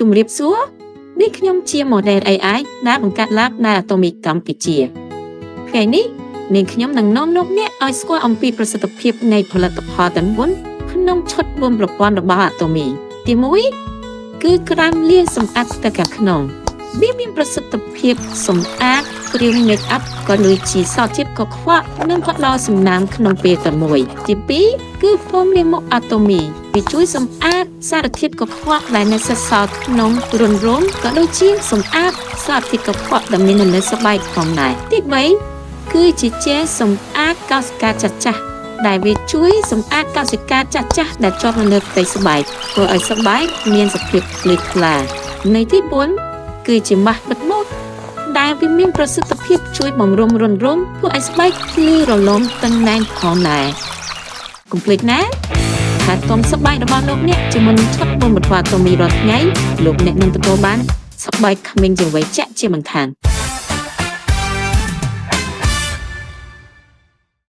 ជំរាបសួរនេះខ្ញុំជា model AI ដែលបង្កើតឡើងនៅ Atomy កម្ពុជាថ្ងៃនេះនាងខ្ញុំនឹងនាំលោកអ្នកឲ្យស្គាល់អំពីប្រសិទ្ធភាពនៃផលិតផលទាំង4ក្នុងឈុត4ប្រព័ន្ធរបស់ Atomy។ ទី1គឺក្រាមលាងសម្អាតផ្ទៃខាងក្នុងវាមានប្រសិទ្ធភាពសម្អាតគ្រឿង make up ក៏ដូចជាសជាតិកខ្វក់និងផុតដល់សំណើមក្នុងពេលតែមួយ។ទី2គឺ foam លាងមុខ Atomy វាជួយសម្អាតសារធាតុកខ្វក់ដែលនៅសេសសល់ក្នុងរន្ធរោមក៏ដូចជាសម្អាតសារធាតុកខ្វក់ដែលមាននៅលើស្បែកផងដែរ។ទី3គឺជាជែលសម្អាតកោសិកាចាស់ចាស់ដែលវាជួយសម្អាតកោសិកាចាស់ចាស់ដែលជាប់នៅលើផ្ទៃស្បែកធ្វើឲ្យស្បែកមានសភាពភ្លឺថ្លា។នៃទី4គឺជាម៉ាស់បិទមុខដែលវាមានប្រសិទ្ធភាពជួយបំរុងរន្ធរោមធ្វើឲ្យស្បែកភ្លឺរលោងតឹងណែនផងដែរកុំភ្លេចណាថែទាំស្បែករបស់លោកអ្នកជាមួយនឹងឈុតបំបត្តិAtomyរាល់ថ្ងៃលោកអ្នកនឹងទទួលបានស្បែកក្មេងជាងវ័យចាក់ជាមិនខាន។